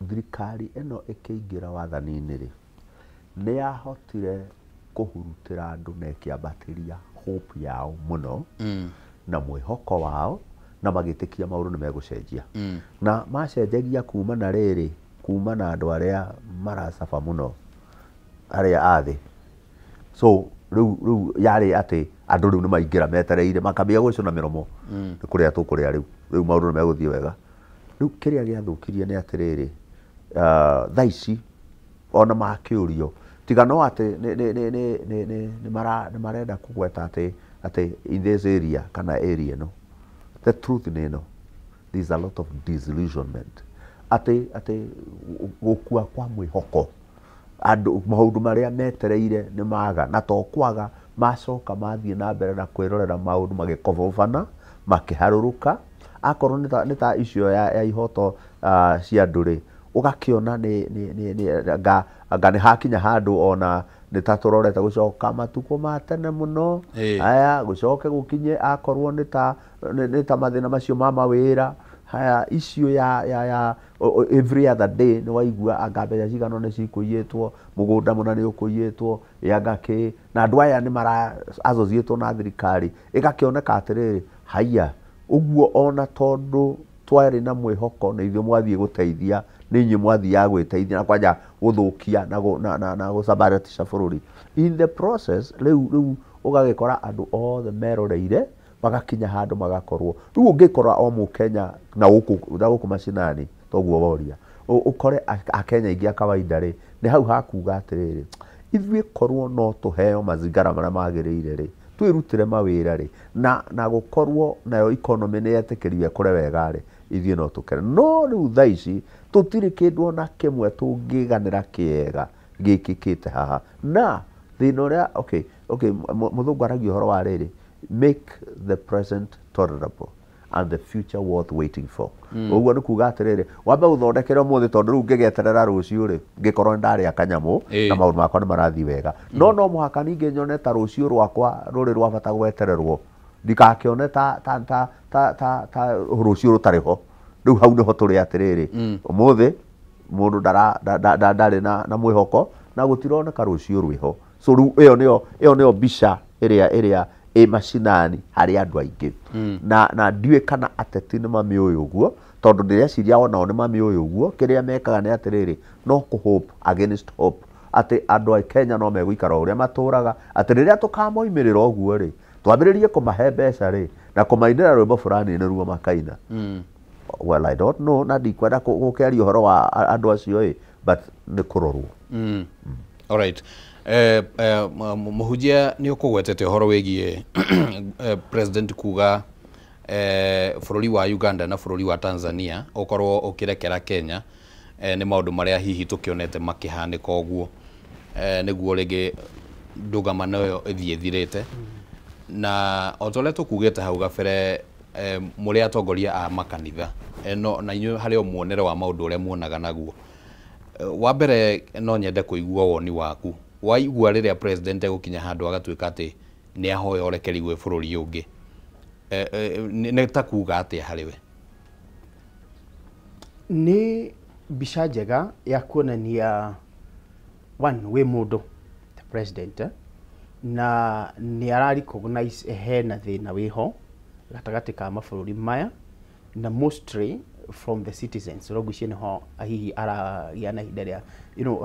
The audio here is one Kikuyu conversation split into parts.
Thirikari ĩno ĩkĩingĩra wathani-inĩ rĩ, nĩ yahotire kũhurutĩra andũ na ĩkĩambatĩria hope yao mũno na mwĩhoko wao, na magĩtĩkia maũndũ nĩ megũcenjia. Na macenjagia kuma na rĩrĩ, kuma na andũ arĩa maracaba mũno, arĩa a thĩ. So rĩu yarĩ atĩ andũ rĩu nĩ maingĩra metereire, makambia gũcũna mĩromo, nĩ kũrĩa tũkũrĩa rĩu, rĩu maũndũ nĩ megũthiĩ wega. Rĩu kĩrĩa gĩathũkirie nĩ atĩrĩrĩ, thaa ici ona makĩũrio, tiga no atĩ nĩ marenda kũgweta atĩ in this area kana area ĩno, the truth nĩ ĩno, there is a lot of disillusionment, atĩ gũkua kwa mwĩhoko, andũ maũndũ marĩa metereire nĩ maga, na to kwaga, macoka mathiĩ na mbere na kwĩrorera maũndũ magĩkobobana, makĩharũrũka. Akorwo nĩ ta icio ya ihoto cia andũ rĩ, ũgakĩona anga nĩ hakinya handũ ona nĩ ta tũrorete gũcoka matukũ ma tene mũno. Haya, gũcoke gũkinye akorwo nĩ ta mathĩna macio ma mawĩra. Haya, icio ya every other day nĩ waigua anga mbeca cigana nĩ cikũiyĩtwo, mũgũnda mũna nĩ ũkũiyĩtwo, anga kĩ, na andũ aya nĩ mara associatwo na thirikari. Ĩgakĩoneka atĩrĩrĩ, haiya, ũguo ona tondũ twarĩ na mwĩhoko nĩ ithuĩ mwathiĩ gũteithia, nĩ inyuĩ mwathiaga gwĩteithia na kwanja gũthũkia na gũcambaratisha bũrũri. In the process rĩu ũgagĩkora andũ othe meroreire magakinya handũ magakorwo rĩu ũngĩkora o mũkenya na gũkũ macinani toguo woria, ũkore akenya aingĩ a kawaida rĩ, nĩ hau hakuga atĩrĩrĩ, ithuĩ korwo no tũheo mazingara marĩa magĩrĩire rĩ, twĩrutĩre mawĩra rĩ, na gũkorwo nayo economy nĩ yetĩkĩrio ĩkũre wega rĩ, ithuĩ no tũkene. No rĩu thaa ici tũtirĩ kĩndũ ona kĩmwe tũngĩganĩra kĩega gĩkĩkĩte haha. Na thĩna ũrĩa, okay, mũthũngũ aragia ũhoro wa rĩrĩ, make the present tolerable and the future worth waiting for. Ũguo nĩ kuga atĩrĩrĩ, wambe ũthondekere ũmũthĩ, tondũ rĩu ngĩgeterera rũciũ rĩ, ngĩkorwo nĩ ndarĩa kanyamũ na maũndũ makwa nĩ marathiĩ wega, no mũhaka ningĩ nyone ta rũciũ rwakwa rũrĩ rwa bata gwetererwo, ndikakĩone ta rũciũ rũtarĩ ho. Rĩu hau nĩho tũrĩ atĩrĩrĩ, ũmũthĩ mũndũ ndarĩ na mwĩhoko na gũtironeka rũciũ rwĩho. So rĩu ĩyo nĩyo mbica ĩrĩa ĩ macinani harĩ andũ aingĩ. Na ndiũĩ kana ateti nĩ mamĩũĩ ũguo, tondũ ndĩreciria onao nĩ mamĩũĩ ũguo. Kĩrĩa mekaga nĩ atĩrĩrĩ, no kũ hope against hope atĩ andũ a Kenya no megũikara o ũrĩa matũraga, atĩ rĩrĩa tũkamoimĩrĩra ũguo rĩ, twambĩrĩrie kũmahe mbeca rĩ, na kũmainĩra rwĩmbo fulani nĩruo makaina. Well, I don't know, na ndikwenda gũkĩaria ũhoro wa andũ acio ĩ, but nĩ kũrorwo. Alright. Mũhunjia, nĩ ũkũgwetete ũhoro wĩgiĩ president kuga bũrũri wa Uganda na bũrũri wa Tanzania ũkorwo ũkĩrekera Kenya, nĩ maũndũ marĩa hihi tũkĩonete makĩhanĩka ũguo, nĩguo rĩngĩ ndũgamano ĩyo ĩthiĩ ĩthirĩte. Na o ta ũrĩa tũkugĩte hau gabere, mũrĩ atongoria a makanitha, no na inyuĩ harĩ o muonere wa maũndũ ũrĩa muonaga naguo. Wa mbere no nyende kũigua woni waku waigua rĩrĩa president egũkinya handũ agatuĩka atĩ nĩ ahoya ũrekeri gwĩ bũrũri ũngĩ. Nĩ ta kuga atĩa harĩ we? Nĩ mbica njega ya kuonania one wĩ mũndũ ta president, na nĩ ara recognize hena thĩna wĩho gatagatĩ ka mabũrũri maya, na mostly from the citizens. Rogwicie nĩho hihi aragĩa na ihinda rĩa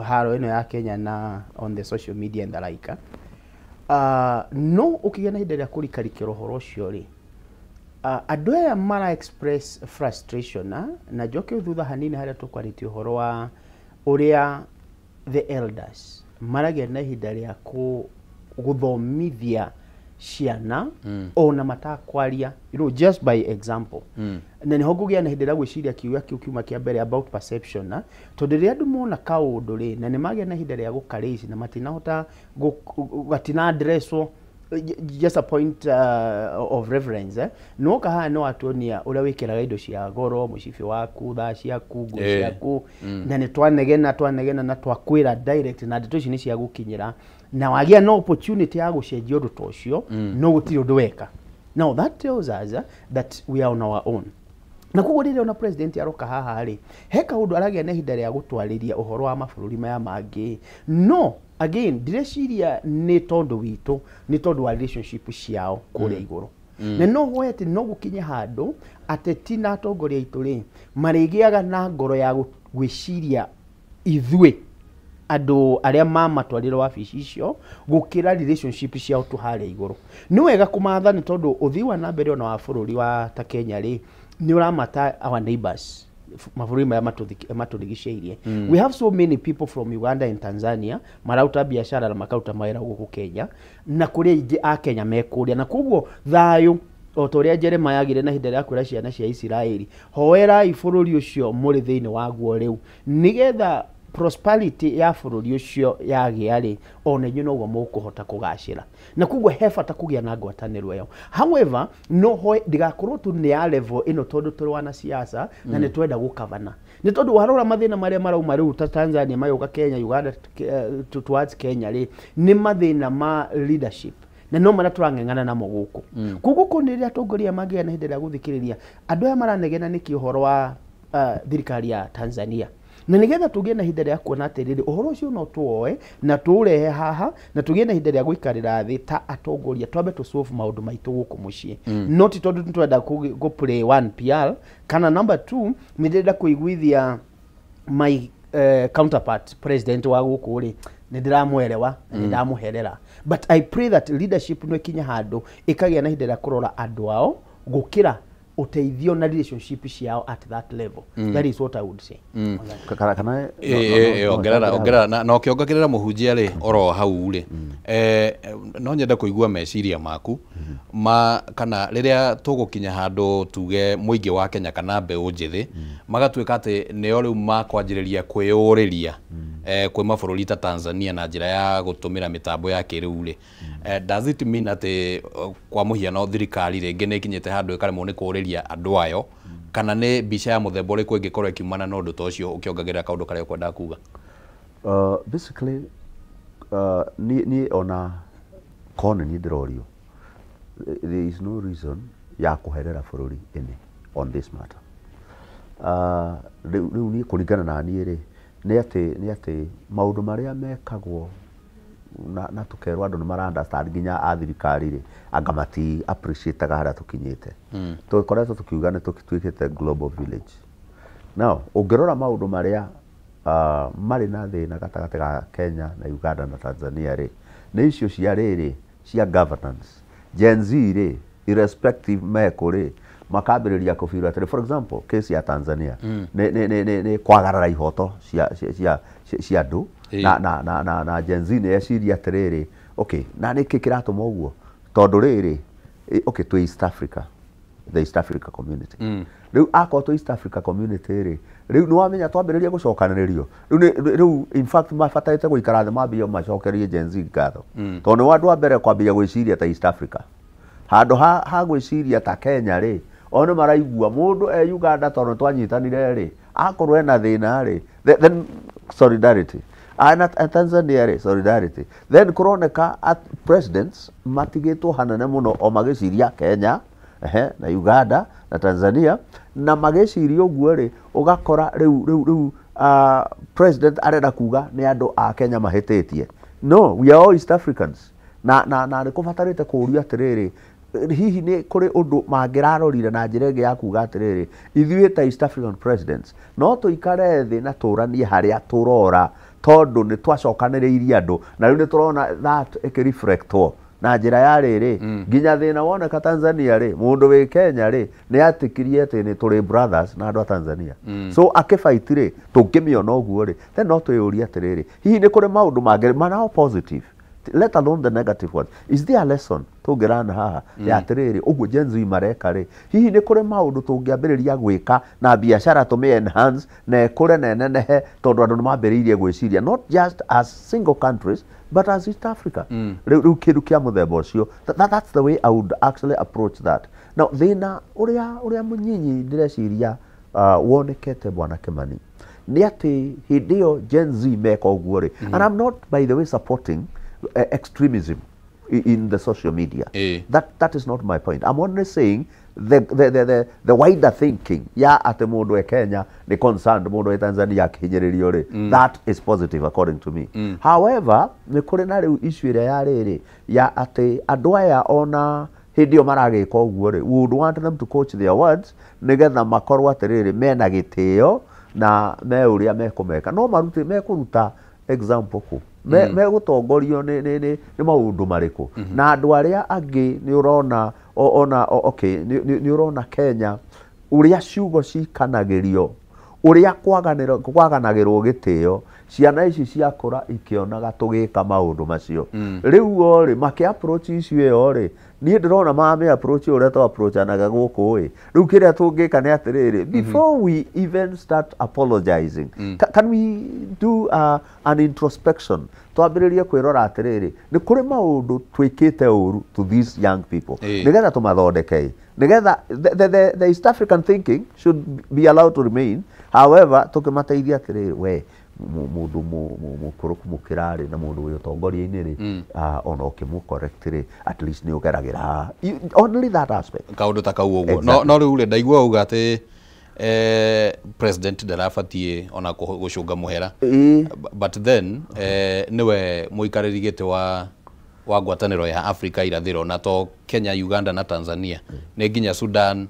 haro ĩno ya Kenya na on the social media and the like. No ũkĩgĩa na ihinda rĩa kũrikarikĩra ũhoro ũcio rĩ, andũ aya mara express frustration, na njoke thutha hanini harĩa tũkwarĩtie ũhoro wa ũrĩa the elders maragĩa na ihinda rĩa gũthomithia ciana ona matakwaria, just by example. Na nĩho ngũgĩa na ihinda rĩa gwĩciria kiuga kĩu kiuma kĩa mbere about perception, na tondũ rĩrĩa andũ mona kaũndũ rĩ, na nĩ magĩa na ihinda rĩa gũkarĩci na matinahota gatina addresswo, just a point of reference, eh? Nwoka haha no atuonia ũrĩa wĩkĩraga indo cia goro, mũcibi waku, thaa ciaku, nguo ciaku, na nĩ twanegena twanegena na twakwĩra direct, na ndeto ici nĩ cia gũkinyĩra, na wagĩa na opportunity ya gũcenjia ũndũ ta ũcio, no gũtirĩ ũndũ weka. Now that tells us that we are on our own. Na koguo rĩrĩa ona president aroka haha rĩ, he kaũndũ aragĩa na ihinda rĩa gũtwarĩria ũhoro wa mabũrũri maya mangĩ. No again, ndireciria nĩ tondũ witũ, nĩ tondũ wa relationship ciao kũrĩa igũrũ. Na no hoe atĩ no gũkinye handũ ateti na atongoria aitũ rĩ, marĩgĩaga na ngoro ya gwĩciria ithuĩ andũ arĩa mamatwarĩra wabici icio gũkĩra relationship ciao tu harĩa igũrũ. Nĩ wega kũmatha, nĩ tondũ ũthii wa na mbere ona wa bũrũri wa ta Kenya rĩ, nĩ ũramata our neighbors, mabũrũri maya matũrigicĩirie. We have so many people from Uganda and Tanzania marauta biacara na makaruta mawĩra gũkũ Kenya, na kũrĩ aingĩ a Kenya me kũrĩa. Na koguo thayũ, o ta ũrĩa Jeremiah agire na ihinda rĩa kwĩra ciana cia Isiraeli, hoerai bũrũri ũcio mũrĩ thĩinĩ waguo rĩu, nĩgetha prosperity ya bũrũri ũcio yagĩa rĩ, ona inyuĩ noguo mũkũhota kũgacĩra. Na koguo he bata kũgĩa na ngwatanĩro ĩyo. However, no hoe ndĩgakorwo tu nĩ ya level ĩno, tondũ tũrĩ wanasiasa na nĩ twenda gũkavana, nĩ tondũ warora mathĩna marĩa marauma rĩu ta Tanzania magĩũka Kenya, Uganda towards Kenya rĩ, nĩ mathĩna ma leadership na no marĩa tũrang'eng'ana namo gũkũ. Koguo kũ nĩ rĩrĩa atongoria mangĩgĩa na ihinda rĩa gũthikĩrĩria andũ aya maranegena nĩkĩ ũhoro wa thirikari ya Tanzania, na nĩgetha tũgĩe na ihinda rĩa kuona atĩrĩrĩ, ũhoro ũcio no tũwoe na tũũrehe haha, na tũgĩe na ihinda rĩa gũikarĩra thĩ ta atongoria, twambe tũ solve maũndũ maitũ gũkũ mũciĩ. No ti tondũ nĩtũrenda kũ play one PR, kana number two, nĩ ndĩrenda kũiguithia my counterpart president wa gũkũ rĩ, nĩ ndĩramwerewa na nĩ ndamũherera. But I pray that leadership no ĩkinye handũ ĩkagĩa na ihinda rĩa kũrora andũ ao gũkĩra ũteithio na relationship ciao at that level. That is what I would say on that. Kana Ongerera, ongerera na ũkĩongagĩrĩra mũhunjia rĩ, oro hau rĩ, no nyende kũigua meciria maku ma kana rĩrĩa tũgũkinya handũ tuge mũingĩ wa Kenya kana mbeũ njĩthĩ magatuĩka atĩ nĩo rĩu makwanjĩrĩria kwĩyũrĩria kwĩ mabũrũri ta Tanzania na njĩra ya gũtũmĩra mĩtambo ya kĩrĩu rĩ, does it mean atĩ kwa mũhiano thirikari rĩngĩ nĩ ĩkinyĩte handũ ĩkaremwo nĩ kũũrĩria andũ ayo, kana nĩ mbica ya mũthemba ũrĩkũ ĩngĩkorwo ĩkiumana na ũndũ ta ũcio, ũkĩongagĩrĩra kaũndũ karĩa ũkwendaga kuga? Basically, niĩ ona korwo nĩ niĩ ndĩrorio, there is no reason ya kũherera bũrũri any on this matter. Rĩu niĩ kũringana na niĩ rĩ, nĩ atĩ maũndũ marĩa mekagwo na tũkerwo andũ nĩ mara understand, nginya a thirikari rĩ, anga mati appreciate harĩa tũkinyĩte. Tũkoretwo tũkiuga nĩ tũtuĩkĩte global village. Now ũngĩrora maũndũ marĩa marĩ na thĩna gatagatĩ ga Kenya na Uganda na Tanzania rĩ, nĩ icio cia rĩrĩ cia governance. Gen Z rĩ, irrespective mekũ rĩ, makambĩrĩria kũbira atĩrĩ, for example, case ya Tanzania nĩ kwagarara ihoto cia andũ. Na Gen Z nĩ yeciria atĩrĩrĩ, okay, na nĩkĩ kĩratũma ũguo? Tondũ rĩrĩ, okay, twĩ East Africa, the East Africa Community. Rĩu akorwo twĩ East Africa Community rĩ, rĩu nĩ wamenya twambĩrĩria gũcokanĩrĩrio rĩu rĩu in fact mabatarĩte gũikara thĩ mambie macokerie Gen Z ngatho, tondũ nĩ andũ a mbere kwambia gwĩciria ta East Africa handũ ha gwĩciria ta Kenya rĩ. O nĩ maraigua mũndũ e Uganda, tondũ twanyitanire rĩ, akorwo ena thĩna rĩ, then solidarity. Ana Tanzania rĩ, solidarity. Then kũroneka at presidents matigĩtwo hanene mũno o magĩciria Kenya, ehe, na Uganda na Tanzania, na magĩciria ũguo rĩ, ũgakora rĩu president arenda kuga nĩ andũ a Kenya mahĩtĩtie. No we are all East Africans, na nĩ kũbatarĩte kũũria atĩrĩrĩ, hihi nĩ kũrĩ ũndũ mangĩrarorire na njĩra ĩngĩ ya kuga atĩrĩrĩ, ithuĩ ta East African presidents no tũikare thĩ na tũranie harĩa tũrora, tondũ nĩ twacokanĩrĩirie andũ, na rĩu nĩ tũrona that ĩkĩreflectwo na njĩra ya rĩrĩ, nginya thĩna woneka Tanzania rĩ, mũndũ wĩ Kenya rĩ, nĩ atĩkirie atĩ nĩ tũrĩ brothers na andũ a Tanzania. So akĩfight rĩ, tũngĩmĩona ũguo rĩ, then no twĩyũrie atĩrĩrĩ, hihi nĩ kũrĩ maũndũ mangĩ manao positive, let alone the negative ones? Is there a lesson tũngĩrana haha ya atĩrĩrĩ, ũguo Gen Z mareka rĩ, hihi nĩ kũrĩ maũndũ tũngĩambĩrĩria gwĩka na biacara tũmĩ enhance na ĩkũre na ĩnenehe, tondũ andũ nĩ mambĩrĩirie gwĩciria not just as single countries but as East Africa? Rĩu kĩndũ kĩa mũthemba ũcio, that's the way I would actually approach that. Now thĩna ũrĩa mũnyinyi ndĩreciria wonekete, Bwana Kimani, nĩ atĩ hĩndĩ ĩyo Gen Z meka ũguo rĩ, and I'm not, by the way, supporting extremism. in the social media. Eh. That is not my point. I'm only saying the wider thinking ya atĩ mũndũ e Kenya nĩ concerned mũndũ e Tanzania akĩhinyĩrĩrio rĩ, that is positive according to me. However, nĩ kũrĩ na rĩu issue ĩrĩa ya rĩrĩ ya atĩ andũ aya ona hĩndĩ ĩyo maragĩka ũguo rĩ, we would want them to coach their words nĩgetha makorwo atĩrĩrĩ mena gĩtĩo na me ũrĩa mekũmeka, no marute mekũruta example kũ megũtongorio nĩ maũndũ marĩkũ. Na andũ arĩa angĩ nĩ ũrona ona okay, nĩ ũrona Kenya ũrĩa ciugo cikanagĩrio, ũrĩa kwaganagĩrwo gĩtĩo, ciana ici ciakũra ikĩonaga tũgĩka maũndũ macio. Rĩu o rĩ makĩ approach issue ĩyo rĩ, niĩ ndĩrona mame approach ũrĩa tũ approachanaga gũkũ ĩ. Rĩu kĩrĩa tũngĩka nĩ atĩrĩrĩ, before we even start apologizing, can we do an introspection? Twambĩrĩrie kwĩrora atĩrĩrĩ, nĩ kũrĩ maũndũ twĩkĩte ũru to these young people, nĩgetha tũmathondeke, nĩgetha the East African thinking should be allowed to remain. However, tũkĩmateithia atĩrĩrĩ, we mũndũ mũkũrũ kũmũkĩra rĩ na mũndũ wĩ ũtongoria-inĩ rĩ, ona ũkĩmũ correct rĩ, at least nĩ ũgeragĩra only that aspect. Kaũndũ ta kau ũguo. No rĩu rĩ, ndaigua uga atĩ president ndarabatiĩ ona gũcũnga mũhera. But then nĩwe mũikarĩri gĩtĩ wa ngwatanĩro ya Afrika irathĩro, na to Kenya, Uganda na Tanzania, nĩ nginya Sudan,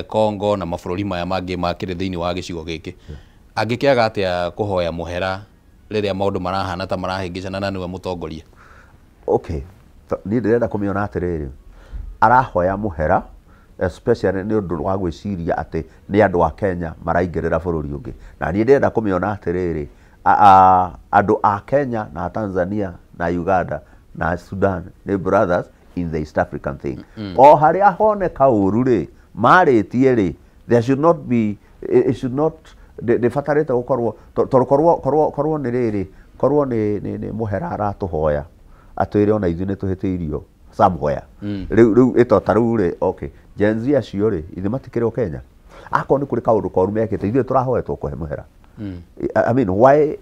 Congo na mabũrũri maya mangĩ makĩrĩ thĩinĩ wa gĩcigo gĩkĩ. Angĩkĩaga atĩa kũhoya mũhera rĩrĩa maũndũ marahana ta marahĩngĩcana na nĩwe mũtongoria? Okay, niĩ ndĩrenda kũmĩona atĩrĩrĩ, arahoya mũhera especially nĩ ũndũ wa gwĩciria atĩ nĩ andũ a Kenya maraingĩrĩra bũrũri ũngĩ. Na niĩ ndĩrenda kũmĩona atĩrĩrĩ, andũ a Kenya na Tanzania na Uganda na Sudan nĩ brothers in the East African thing. O harĩa honeka ũru rĩ, marĩtie rĩ, there should not be, it should not, ndĩbatarĩte gũkorwo tondũ korwo nĩ rĩrĩ, korwo nĩ mũhera aratũhoya atwĩre ona ithuĩ nĩ tũhĩtĩirio somewhere. Rĩu ĩto ta rĩu rĩ, okay, Gen Z acio rĩ, ithuĩ matikĩrĩ o Kenya. Akorwo nĩ kũrĩ kaũndũ koru mekĩte, ithuĩ tũrahoetwo kũhe mũhera. I mean, why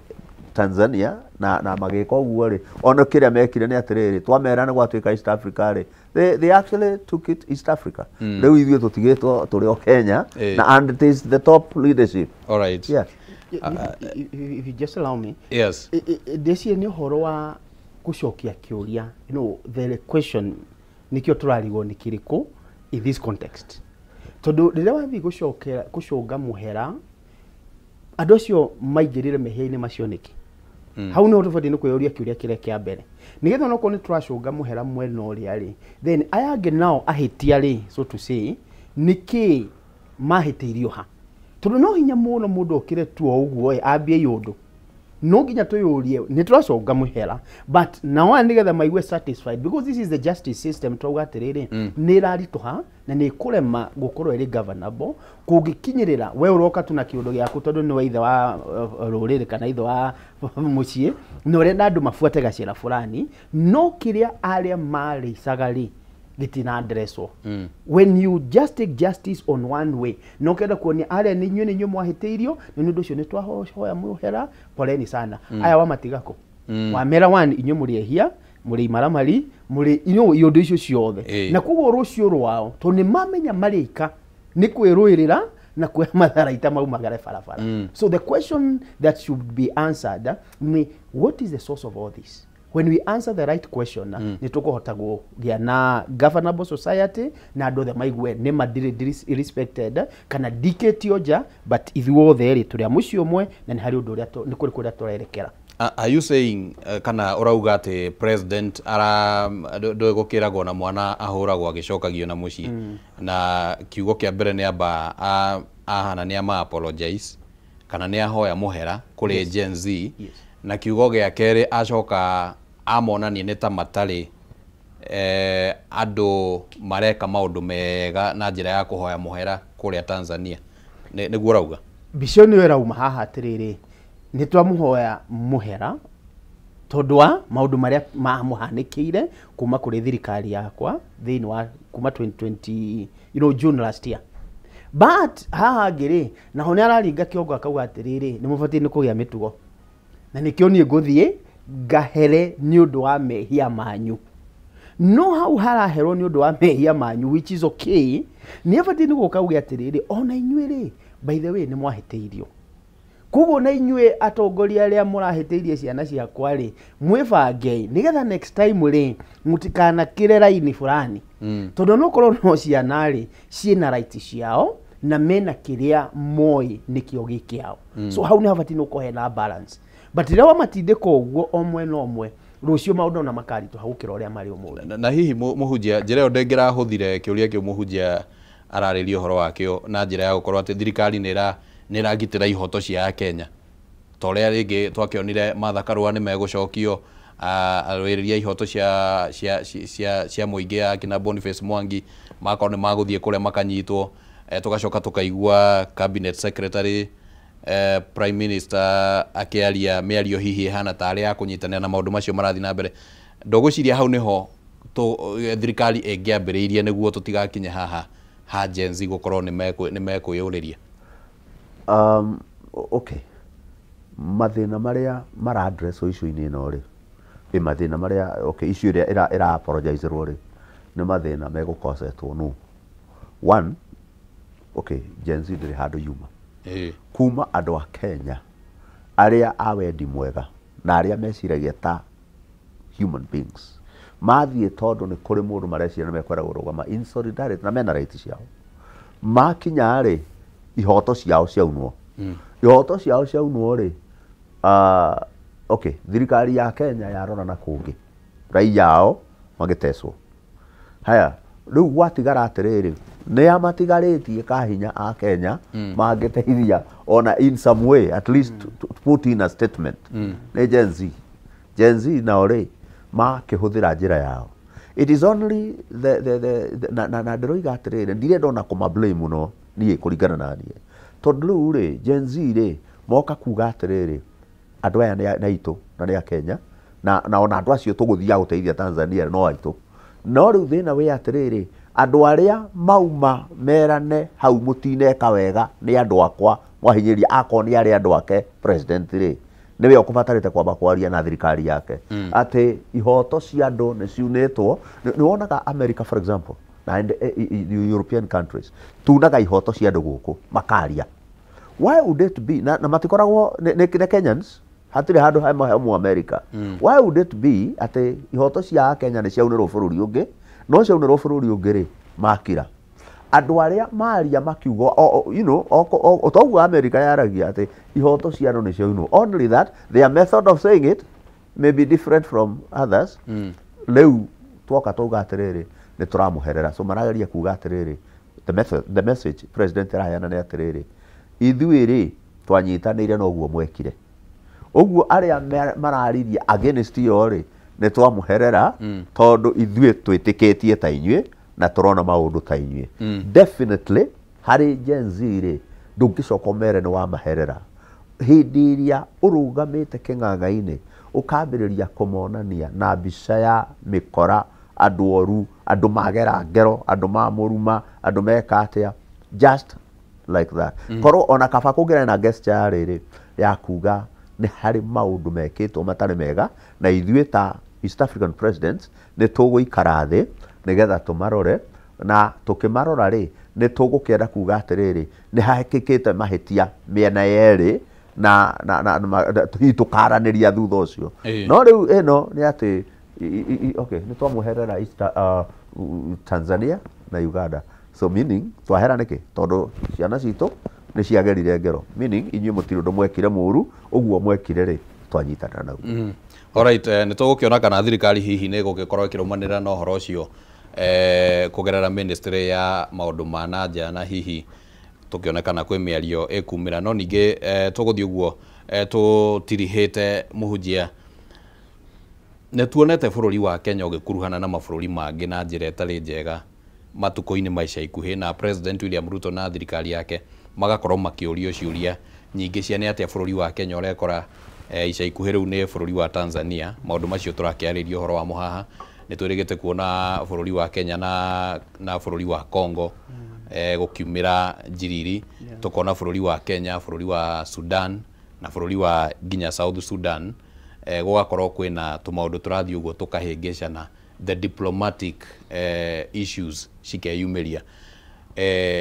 Tanzania na magĩka ũguo rĩ, ona kĩrĩa mekire nĩ atĩrĩrĩ, twamera nĩ gwatuĩka East Africa rĩ, they actually took it East Africa. Rĩu ithuĩ tũtigĩtwo tũrĩ o Kenya, na and it is the top leadership. All right. Yeah. If you just allow me. Yes. Ndĩciria nĩ ũhoro wa gũcokia kĩũria, you know, the question nĩkĩo tũrarigwo nĩ kĩrĩkũ in this context. Tondũ rĩrĩa wathiĩ gũcokera gũcũnga mũhera, andũ acio maingĩrire mehia-inĩ macio nĩkĩ? Hau nĩho tũbatiĩ nĩ kwĩyũria kĩũria kĩrĩa kĩa mbere, nĩgetha onokorwo nĩ tũracũnga mũhera mwena ũrĩa rĩ, then aya angĩ nao ahĩtia rĩ, so to say, nĩkĩ mahĩtĩirio ha? Tondũ no hinya mũno mũndũ okĩre tu o ũguo ĩ, ambie iũndũ. No nginya twĩyũrie nĩ tũracũnga mũhera, but nao aya nĩgetha maigue satisfied, because this is the justice system, twauga atĩrĩrĩ, nĩ ĩraritũha na nĩ ĩkũrema gũkorwo ĩrĩ governable kũngĩkinyĩrĩra we ũroka tu na kĩũndũ gĩaku tondũ nĩwe ithe wa rũrĩrĩ kana ithe wa mũciĩ na ũrenda andũ mabuate gacĩra fulani, no kĩrĩa arĩa marĩcaga rĩ gĩtinandreswo. When you just take justice on one way, no kenda kuonia arĩa nĩ inyuĩ nĩ inyuĩ mwahĩtĩirio, nĩ ũndũ ũcio nĩ twahoya mũhera, poleni sana. Aya wamatigako wamera one inyuĩ mũrĩ ehia, mũrĩ imaramari, mũrĩ iũndũ icio ciothe. Na koguo rũciũ rwao tondũ nĩ mamenya marĩka nĩ kwĩrũĩrĩra na kuoya matharaita maumagare barabara. So the question that should be answered ni what is the source of all this? When we answer the right question, nĩ tũkũhota kũgĩa na governable society na andũ othe maigue nĩ madirĩ respected kana ndikĩtio nja, but ithuothe rĩ tũrĩ a mũciĩ ũmwe na nĩ harĩ ũndũ ũrĩa nĩ kũrĩ kũrĩa tũrerekera. Are you saying kana ũrauga atĩ president ara ndũĩ gũkĩragwo na mwana ahũragwo agĩcokagio na mũciĩ, na kiugo kĩa mbere nĩ amba ahana nĩ ama apologize kana nĩ ahoya mũhera kũrĩ Gen Z, na kiugo gĩa kerĩ acoka amonanie nĩ ta matarĩ andũ mareka maũndũ mega na njĩra ya kũhoya mũhera kũrĩa Tanzania. Nĩguo ũrauga? Mbica nĩyo ĩrauma haha atĩrĩrĩ, nĩ twamũhoya mũhera tondũ wa maũndũ marĩa mamũhanĩkĩire kuma kũrĩ thirikari yakwa thĩinĩ wa kuma 2020, you know, June last year. But haha angĩ rĩ, naho nĩ araringa kĩongo akauga atĩrĩrĩ, nĩ mũbatiĩ nĩ kũgĩa mĩtugo na nĩkĩo niĩ ngũthiĩ ngahere nĩ ũndũ wa mehia manyu. No hau haraherwo nĩ ũndũ wa mehia manyu, which is okay. Nĩ abatiĩ nĩ gũka uge atĩrĩrĩ, ona inyuĩ rĩ, by the way, nĩ mwahĩtĩirio. Koguo na inyuĩ atongoria arĩa mũrahĩtĩirie ciana ciakwa rĩ, mwĩbangei nĩgetha next time rĩ mũtikanakĩre raini fulani. Tondũ onokorwo no ciana rĩ, ciĩna right ciao na mena kĩrĩa moĩ nĩkĩo gĩ kĩao. So hau nĩ habatiĩ nĩ gũkorwo hena balance. But rĩrĩa wamatindĩka ũguo o mwena ũmwe, rũciũ maũndũ ona makaritũha gũkĩra ũrĩa marĩ ũmũthĩ. Na hihi mũhunjia, njĩra ĩyo ndĩngĩrahũthire kĩũria kĩu mũhunjia ararĩria ũhoro wakĩo na njĩra ya gũkorwo atĩ thirikari nĩ ĩragitĩra ihoto cia Kenya, ta ũrĩa rĩngĩ twakĩonire Martha Karua nĩ megũcokio, arũĩrĩria ihoto cia mũingĩ ya kina Boniface Mwangi makorwo nĩ magũthiĩ kũrĩa makanyitwo, tũgacoka tũkaigua cabinet secretary, prime minister akĩaria mĩario hihi ĩhana tarĩ ya kũnyitanĩra na maũndũ macio marathiĩ na mbere. Ndũgwĩciria hau nĩho thirikari ĩngĩambĩrĩirie nĩguo tũtigakinye haha ha Gen Z gũkorwo nĩ mekwĩyũrĩria? Okay, mathĩna marĩa mara address issue-inĩ ĩno rĩ, mathĩna marĩa okay issue ĩrĩa ĩra apologize-rwo rĩ, nĩ mathĩna megũkosetwo nũ. One, okay, Gen Z ndĩrĩ handũ yuma. Kuma andũ a Kenya arĩa a wendi mwega na arĩa meciragia ta human beings mathiĩ, tondũ nĩ kũrĩ mũndũ mareciria na mekwenda kũrũgama in solidarity na mena right ciao, makinya rĩ, ihoto ciao ciaunwo. Ihoto ciao ciaunwo rĩ, okay, thirikari ya Kenya yarora na kũngĩ, raia ao magĩtecwo. Haya, rĩu gwatigara atĩrĩrĩ, nĩ amatigarĩtie kahinya a Kenya mangĩteithia ona in some way, at least to put in a statement. Nĩ Gen Z. Gen Z nao rĩ, makĩhũthĩra njĩra yao. It is only the na ndĩroiga atĩrĩrĩ, ndirenda ona kũma blame mũno niĩ kũringana na niĩ, tondũ rĩu rĩ, Gen Z rĩ moka kuga atĩrĩrĩ, andũ aya nĩ aitũ na nĩ a Kenya, na ona andũ acio tũgũthiaga gũteithia Tanzania no aitũ. No rĩu thĩna wĩ atĩrĩrĩ, andũ arĩa mauma merane hau mũtineka wega nĩ andũ akwa mwahinyĩrĩria, akorwo nĩ arĩa andũ ake president rĩ, nĩwe ũkũbatarĩte kwamba kwaria na thirikari yake atĩ ihoto cia andũ nĩ ciunĩtwo. Nĩ wonaga America, for example, na European countries tunaga ihoto cia andũ gũkũ makaria. Why would it be na matikoragwo nĩ Kenyans, hatirĩ handũ hamwe mu America. Why would it be atĩ ihoto cia Kenya nĩ ciaunĩrwo bũrũri ũngĩ, no ciaunĩrwo bũrũri ũngĩ rĩ, makira andũ arĩa maria makiuga, you know, toguo America yaragia atĩ ihoto cia andũ nĩ ciaunwo, only that their method of saying it may be different from others. Rĩu twoka twauga atĩrĩrĩ, nĩ tũramũherera. So marageria kuga atĩrĩrĩ, the message president araheana nĩ atĩrĩrĩ, ithuĩ rĩ twanyitanĩire noguo mwekire, ũguo arĩa mararirie against yo rĩ, nĩ twamũherera, tondũ ithuĩ twĩtĩkĩtie ta inyuĩ na tũrona maũndũ ta inyuĩ. Definitely harĩ Gen Z rĩ, ndũngĩcoka ũmere nĩ wamaherera. Hĩndĩ ĩrĩa ũrũgamĩte kĩng'ang'a-inĩ ũkambĩrĩria kũmonania na mbica ya mĩkora, andũ oru, andũ magera ngero, andũ mamũruma, andũ meka atĩa, just like that. Korwo ona kaba kũngĩra na gesture ya rĩrĩ ya kuga nĩ harĩ maũndũ mekĩtwo matarĩ mega, na ithuĩ ta East African presidents nĩ tũgũikara thĩ nĩgetha tũmarore, na tũkĩmarora rĩ, nĩ tũgũkĩenda kuga atĩrĩrĩ, nĩ hekĩkĩte mahĩtia mĩena yerĩ, na hihi tũkaranĩria thutha ũcio. No rĩu ĩno nĩ atĩ okay, nĩ twamũherera Tanzania na Uganda. So meaning twahera nĩkĩ? Tondũ ciana citũ nĩ ciagerire ngero, meaning inyuĩ mũtirĩ ũndũ mwekire mũru, ũguo mwekire rĩ, twanyitanĩra naguo. Alright, nĩ tũgũkĩona kana thirikari hihi nĩ ĩgũgĩkorwo ĩkĩrũmanĩrĩra na ũhoro ũcio kũgerera ministry ya maũndũ ma na nja, na hihi tũkĩone kana kwĩ mĩario ĩkumĩra. No ningĩ tũgũthiĩ ũguo tũtirihĩte mũhunjia, nĩ tuonete bũrũri wa Kenya ũgĩkuruhana na mabũrũri mangĩ na njĩra ĩtarĩ njega matukũ-inĩ ma ica ikuhĩ, na President William Ruto na thirikari yake magakorwo makĩũrio ciũria nyingĩ cia nĩ atĩa bũrũri wa Kenya ũrekora ica ikuhĩ rĩu nĩ bũrũri wa Tanzania. Maũndũ macio tũrakĩarĩria ũhoro wamo haha, nĩ twĩrĩgĩte kuona bũrũri wa Kenya na bũrũri wa Congo gũkiumĩra njiriri, tũkona bũrũri wa Kenya, bũrũri wa Sudan na bũrũri wa nginya South Sudan, gũgakorwo kwĩna tũmaũndũ tũrathiĩ ũguo tũkahĩngĩcana. the diplomatic issues cikeyumĩria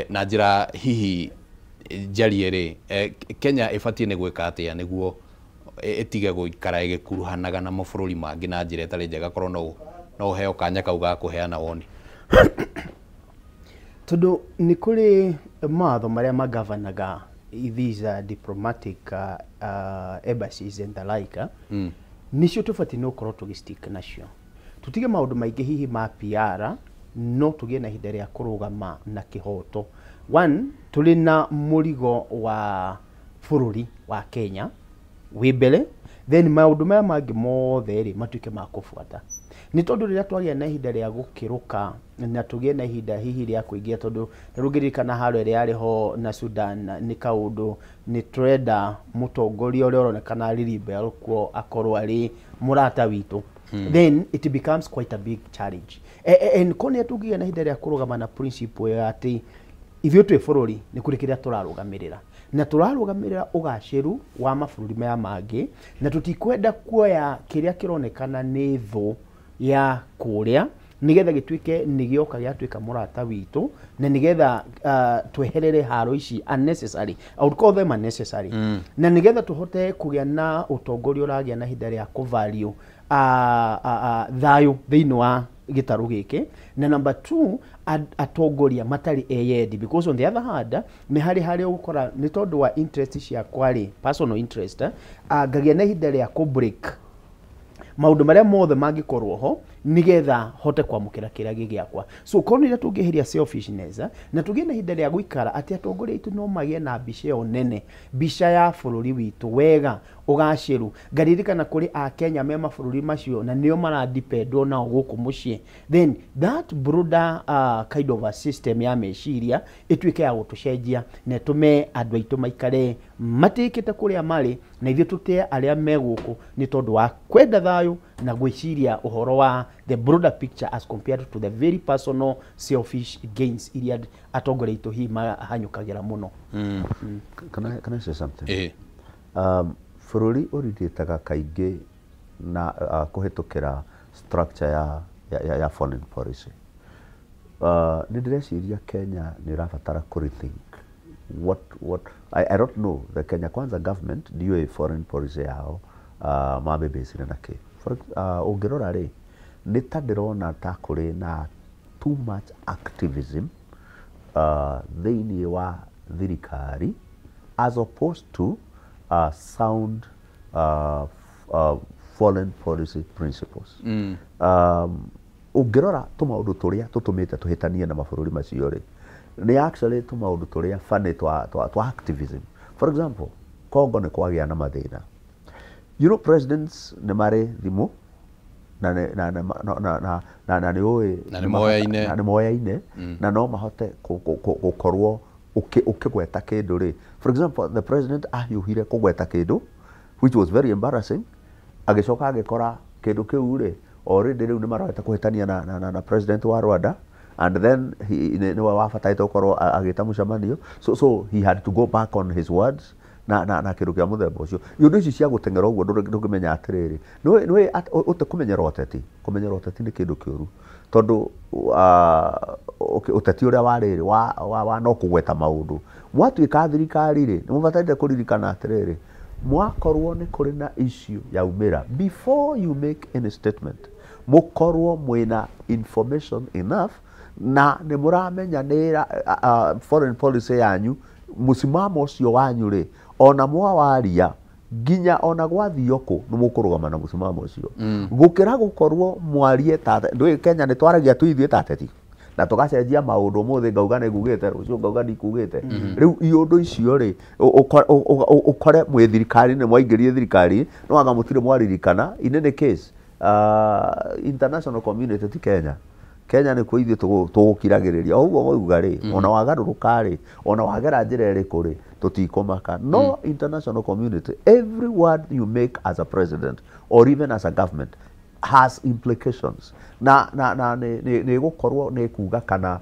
na njĩra hihi njarie rĩ, Kenya ĩbatiĩ nĩ gwĩka atĩa nĩguo ĩtige gũikara ĩgĩkuruhanaga na mabũrũri mangĩ na njĩra ĩtarĩ njega, korwo no ũheo kanya kau ga kũheana woni? Tondũ nĩ kũrĩ mawatho marĩa magavanaga these diplomatic embassies and the like, nicio tũbatiĩ nĩ gũkorwo tũgĩ nacio, tũtige maũndũ maingĩ hihi ma PR, no tũgĩe na ihinda rĩa kũrũgama na kĩhoto. One, tũrĩ na mũrigo wa bũrũri wa Kenya wĩ mbere, then maũndũ maya mangĩ mothe rĩ matuĩke ma kũbuata, nĩ tondũ rĩrĩa twagĩa na ihinda rĩa gũkĩrũka na tũgĩe na ihinda hihi rĩa kũingĩra, tondũ rĩu ngĩririkana haro ĩrĩa yarĩ ho na Sudan, nĩ kaũndũ nĩ tũrenda mũtongoria ũrĩa ũronekana arĩ rebel kuo akorwo arĩ mũrata witũ, then it becomes quite a big challenge. And kone tũngĩgĩa na ihinda rĩa kũrũgama na principle ya atĩ ithuĩ twĩ bũrũri, nĩ kũrĩ kĩrĩa tũrarũgamĩrĩra, na tũrarũgamĩrĩra ũgacĩru wa mabũrũri maya mangĩ, na tũtikwenda kuoya kĩrĩa kĩronekana nĩ thũ ya kũrĩa nigetha gĩtuĩke nĩ gĩoka gĩatuĩka mũrata witũ, na nigetha tweherere haro ici unnecessary, I would call them unnecessary, na nigetha tũhote kũgĩa na ũtongoria ũragĩa na ihinda rĩa kũvalue thayũ thĩinĩ wa gĩtarũ gĩkĩ. Na number two, atongoria matarĩ eyendi, because on the other hand nĩ harĩ harĩa ũgũkora nĩ tondũ wa interest ciakwa rĩ, personal interest, ngagĩa na ihinda rĩa kũ break maũndũ marĩa mothe mangĩkorwo ho nigetha hote kwamũkĩra kĩrĩa gĩ gĩakwa. So korwo nĩ tũngĩeheria selfishness, na tũgĩe na ihinda rĩa gũikara atĩ atongoria aitũ no magĩe na mbica ĩyo nene, mbica ya bũrũri witũ wega, ũgacĩru. Ngaririkana kũrĩ akenya me mabũrũri macio na nĩo maradependwo nao gũkũ mũciĩ, then that broader kind of a system ya meciria ĩtuĩke ya gũtũcenjia na ĩtũme andũ aitũ maikare matĩkĩte kũrĩa marĩ, na ithuĩ tũtĩe arĩa me gũkũ nĩ tondũ wa kwenda thayũ na gwĩciria ũhoro wa the broader picture as compared to the very personal selfish gains iria atongoria aitũ hihi mahanyũkagĩra mũno. Can I say something? Ĩĩ. Bũrũri ũrindĩtaga kaingĩ na kũhĩtũkĩra structure ya foreign policy. Nĩ ndĩreciria Kenya nĩ ĩrabatara kũ rethink what I don't know, the Kenya Kwanza government ndiũĩ foreign policy yao mabĩbĩcire na kĩ. Ũngĩrora rĩ, nĩ ta ndĩrona ta kũrĩ na too much activism thĩinĩ wa thirikari as opposed to sound foreign policy principles. Ũngĩrora tũmaũndũ tũrĩa tũtũmĩte tũhĩtanie na mabũrũri macio rĩ, nĩ actually tũmaũndũ tũrĩa funny twa activism. For example, Congo nĩ kwagĩa na mathĩna. Presidents nĩ marĩ thimũ na nĩ na na na na na na nĩ ũĩ Na nĩ moyaine. Na nĩ moyaine na no mahote gũkorwo ũkĩgweta kĩndũ rĩ. For example, the president ahiũhire kũgweta kĩndũ which was very embarrassing, agĩcoka agĩkora kĩndũ kĩu rĩ already rĩu nĩ marorete kũhĩtania na president wa Rwanda, and then nĩwe wabataĩte gũkorwo agĩta mũcemanio, so he had to go back on his words na kĩndũ kĩa mũthemba ũcio. Iũndũ ici cia gũteng'era ũguo ndũngĩmenya atĩrĩrĩ, nĩũĩ ũte kũmenyera ũteti, kũmenyera ũteti nĩ kĩndũ kĩũru, tondũ ũteti ũrĩa warĩrĩ wa no kũgweta maũndũ. Mwatuĩka thirikari rĩ, nĩ mũbataire kũririkana atĩrĩrĩ, mwakorwo nĩ kũrĩ na issue yaumĩra, before you make any statement mũkorwo mwĩna information enough na nĩ mũramenya nĩ foreign policy yanyu, mũsimamo ũcio wanyu rĩ, ona mwawaria nginya ona gwathio kũ nĩ mũkũrũgama na mũsimamo ũcio, gũkĩra gũkorwo mwarie ta ndũĩ Kenya nĩ twaragia tu ithuĩ ta ateti na tũgacenjia maũndũ, ũmũthĩ ngauga nĩ ngugĩte, rũciũ ngauga ndikugĩte. Rĩu iũndũ icio rĩ, ũkore mwĩ thirikari nĩ mwaingĩrire thirikari no anga mũtirĩ mwaririkana. In any case, international community ti Kenya. Kenya nĩ kuo ithuĩ tũgũkiragĩrĩria o ũguo wauga rĩ, ona wagarũrũka rĩ, ona wagera njĩra ĩrĩkũ rĩ, tũtikũmaka. No international community, every word you make as a president or even as a government has implications na nĩ gũkorwo nĩ kuga kana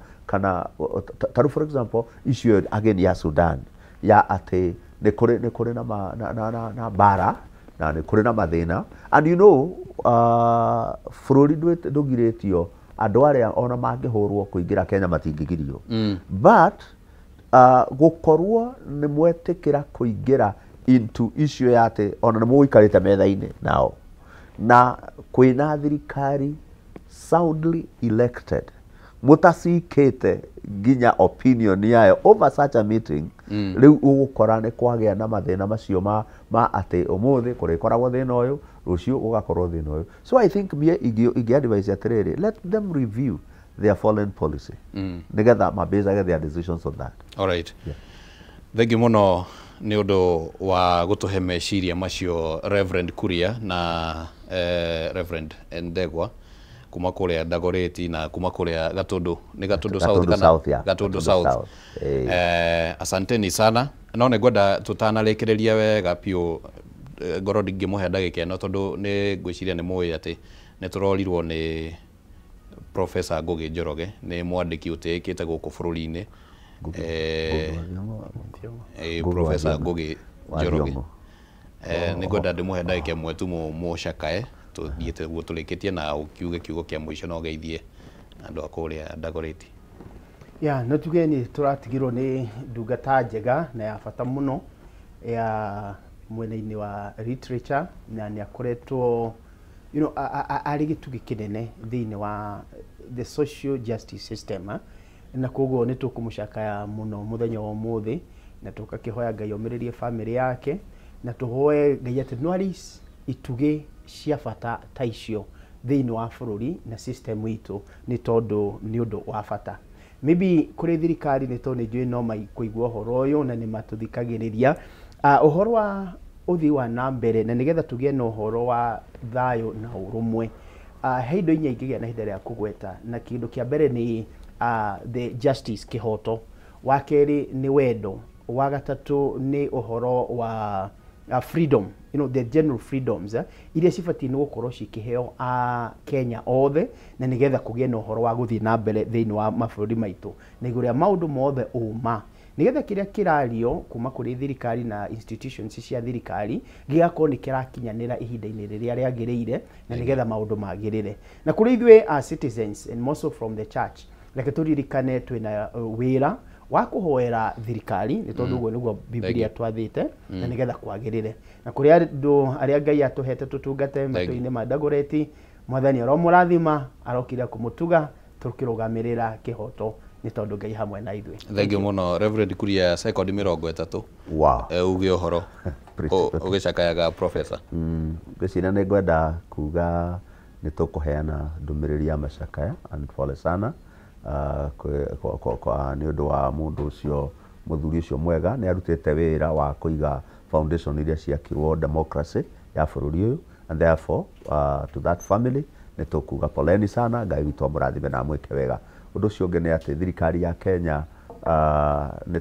tarĩu for example issue again ya Sudan ya atĩ nĩ kũrĩ na mbara na nĩ kũrĩ na mathĩna, and you know Bũrũri ndũgirĩtio andũ arĩa ona mangĩhũrwo kũingĩra Kenya matingĩgirio. But gũkorwo nĩ mwetĩkĩra kũingĩra into issue ya atĩ ona nĩ mũgũikarĩte metha-inĩ nao na kwĩna thirikari soundly elected mũtacikĩte nginya opinion yayo over such a meeting, rĩu ũgũkora nĩ kwagĩa na mathĩna macio ma atĩ ũmũthĩ kũrĩkoragwo thĩna ũyũ, rũciũ gũgakorwo thĩna ũyũ. So I think mie ingĩ advise atĩrĩrĩ, let them review their foreign policy nĩgetha mabasage their decisions on that. All right. Thank you mũno nĩ ũndũ wa gũtũhe meciria macio Reverend Kuria na Reverend Ndegwa kuma kũrĩa Dagoretti na kuma kũrĩa Gatundu, nĩ Gatundu South kana South, yeah. Gatundu South. Asanteni sana. No nĩ ngwenda tũtanarĩkĩrĩria wega biũ, ngorwo ndingĩmũhe ndagĩka ĩno tondũ nĩ ngwĩciria nĩ mũĩ atĩ nĩ tũrorirwo nĩ Professor Ngugi Njoroge, nĩ mwandĩki ũtĩĩkĩte gũkũ bũrũri-inĩ. Professor Ngugi Njoroge, nĩ ngwenda ndĩmũhe ndagĩka ĩmwe tu mũcakae tũthiĩte guo tũrĩkĩtie na ũkiuge kiugo kĩa mũico na ũgeithie andũ a kũrĩa Dagoretti. Ya, no tuge nĩ tũratigirwo nĩ ndungata njega na ya bata mũno ya mwena-inĩ wa literature, na nĩ akoretwo you know, arĩ gĩtugĩ kĩnene thĩinĩ wa the social justice system, na koguo nĩ tũkũmũcakaya mũno mũthenya wa ũmũthĩ, na tũgakĩhoya Ngai omĩrĩrie famĩlĩ yake, na tũhoe Ngai atĩ no arĩ itugĩ cia bata ta icio thĩinĩ wa bũrũri na system itũ, nĩ tondũ nĩ ũndũ wa bata. Maybe kũrĩ thirikari nĩ tondũ nĩ njũĩ no maikũigua ũhoro ũyũ na nĩ matũthikagĩrĩria ũhoro wa ũthii wa na mbere, na nĩgetha tũgĩe na ũhoro wa thayũ na ũrũmwe. He indo inya ingĩgĩa na ihinda rĩa kũgweta, na kĩndũ kĩa mbere nĩ the justice, kĩhoto, wa kerĩ nĩ wendo, wa gatatũ nĩ ũhoro wa freedom, you know, the general freedoms, iria cibatiĩ nĩ gũkorwo cikĩheo a Kenya othe, na nĩgetha kũgĩe na ũhoro wa gũthiĩ na mbere thĩinĩ wa mabũrũri maitũ, na igũrũ rĩa maũndũ mothe ũma, nĩgetha kĩrĩa kĩrario kuma kũrĩ thirikari na institutions cia thirikari gĩgakorwo nĩ kĩrakinyanĩra ihinda-inĩ rĩrĩa rĩagĩrĩire, na nĩgetha maũndũ magĩrĩre. Na kũrĩ ithuĩ as citizens and more so from the church, reke tũririkane twĩna wĩra wa kũhoera thirikari, nĩ tondũ ũguo nĩguo Bibilia twathĩte, na nĩgetha kwagĩrĩre. Na kũrĩ andũ arĩa Ngai atũhete tũtungate matũ-inĩ ma Dagoretti, Mwathani aromũrathima, arokire kũmũtuga, tũkĩrũgamĩrĩra kĩhoto, nĩ tondũ Ngai hamwe na ithuĩ. Thank you mũno Reverend Kuria, sekondi 30. Wow. Uge ũhoro ũgĩcakayaga Professor. Ngwĩciria nĩ ngwenda kuga nĩ tũkũheana ndũmĩrĩri ya macakaya and pole sana nĩ ũndũ wa mũndũ ũcio, mũthuri ũcio mwega, nĩ arutĩte wĩra wa kũiga foundation iria ciakirwo democracy ya bũrũri ũyũ, and therefore to that family nĩ tũkuga poleni sana, Ngai witũ amũrathime na amwĩke wega. Ũndũ ũcio ũngĩ nĩ atĩ thirikari ya Kenya nĩ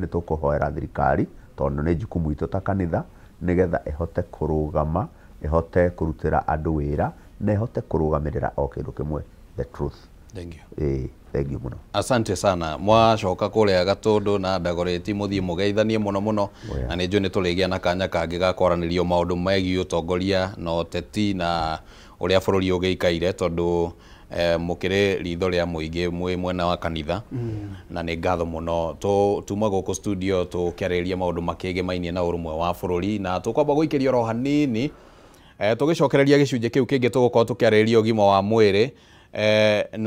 tũkũhoera thirikari tondũ nĩ jukumu itũ ta kanitha, nĩgetha ĩhote kũrũgama, ĩhote kũrutĩra andũ wĩra, na ĩhote kũrũgamĩrĩra o kĩndũ kĩmwe, the truth. Thank you. Thank you mũno. Asante sana. Mwacoka kũrĩa Gatundu na Dagoretti mũthiĩ mũgeithanie mũno mũno, na nĩ njũĩ nĩ tũrĩgĩa na kanya kangĩ ga kwaranĩrio maũndũ megiĩ ũtongoria na ũteti na ũrĩa bũrũri ũgĩikaire, tondũ mũkĩrĩ ritho rĩa mũingĩ mwĩ mwena wa kanitha, na nĩ ngatho mũno. Tuma gũkũ studio tũkĩarĩrĩria maũndũ makĩgĩmainie na ũrũmwe wa bũrũri, na tũkwamba gũikĩria oro hanini tũgĩcokereria gĩcunjĩ kĩu kĩngĩ tũgũkorwo tũkĩarĩrĩria ũgima wa mwĩrĩ na